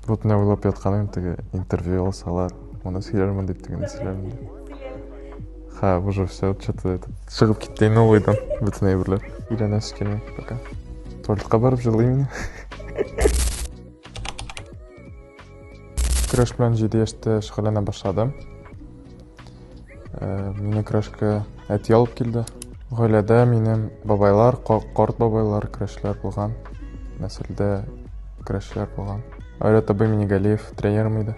Вот менә уйлап яткан идем, теге интервью алсалар, моны сөйләрмен дип, тегене сөйләрмен дип. Ха, уже все, что-то это чыгып китте инде ул уйдан, бөтен әйберләр. Өйләнәсе килми пока. Туалетка барып җылыйм инде. Көрәш белән 7 яшьтә шөгыльләнә башладым. Мине көрәшкә әти алып килде. Гаиләдә минем бабайлар, карт бабайлар көрәшчеләр булган. Нәселдә көрәшчеләр булган. Айрат абый Минигалиев тренерым иде.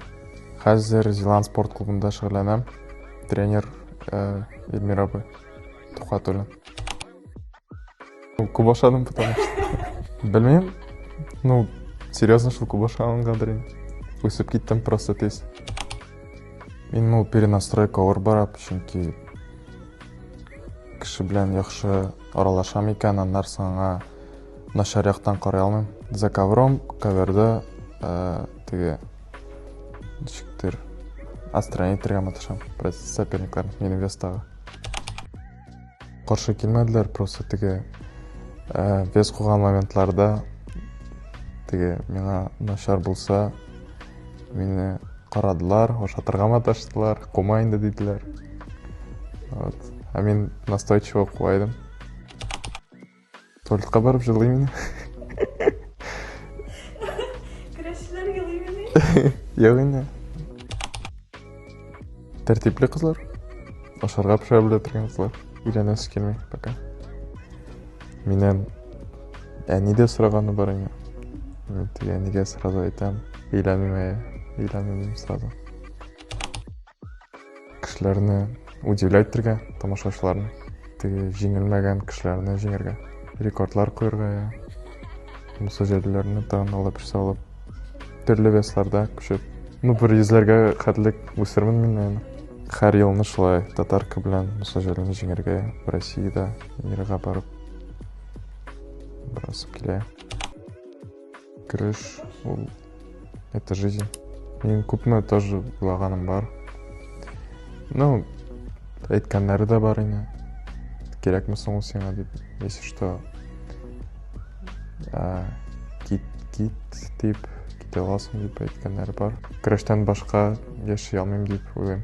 Хәзер Зилан спорт клубында шөгыльләнәм. Тренер Эльмир абый Тухватуллин. Күп ашадым, потому что. Белмим. Ну, серьезно, шул күп ашагангадыр инде. Үсеп киттем просто тиз. Минем ул перенастройка авыр бара, чөнки кеше белән яхшы аралашам икән, аннары соң аңа начар яктан карый алмыйм. За ковром, коверда теге ничектер отстранить итәргә маташам соперникларны, минем вестагы. Каршы килмәделәр, просто теге вес куган моментларда теге миңа начар булса, мине карадылар, ашатырга маташтылар, кума инде диделәр. Вот. Ә мин настойчиво куа идем. Туалетка барып җылыйм инде. Көрәшчеләр елыймыни? Юк инде. Тәртипле кызлар. Ашарга пешерә белә торган кызлар. Өйләнәсе килми пока. Миннән әни дә сораганы бар инде. Мин теге әнигә сразу әйтәм, өйләнмим, өйләнмим сразу. Кешеләрне удивлять итәргә, тамашачыларны. Теге җиңелмәгән кешеләрне җиңәргә. Рекордлар куярга, я. Муса Җәлилләрне тагын алып эш салып. Төрле весларда күчеп. Ну, бер йөзләргә хәтлек үсермен мин, наверное. Һәр елны шулай татарка белән Муса Җәлилне җиңәргә Россиядә мирга барып барасым килә. Көрәш ул это жизнь. Мин күпме тоже уйлаганым бар. Ну, әйткәннәре дә бар инде. Кирәкме соң ул сиңа дип, если что, кит, кит дип, китә аласың дип әйткәннәре бар. Көрәштән башка яши алмыйм дип уйлыйм.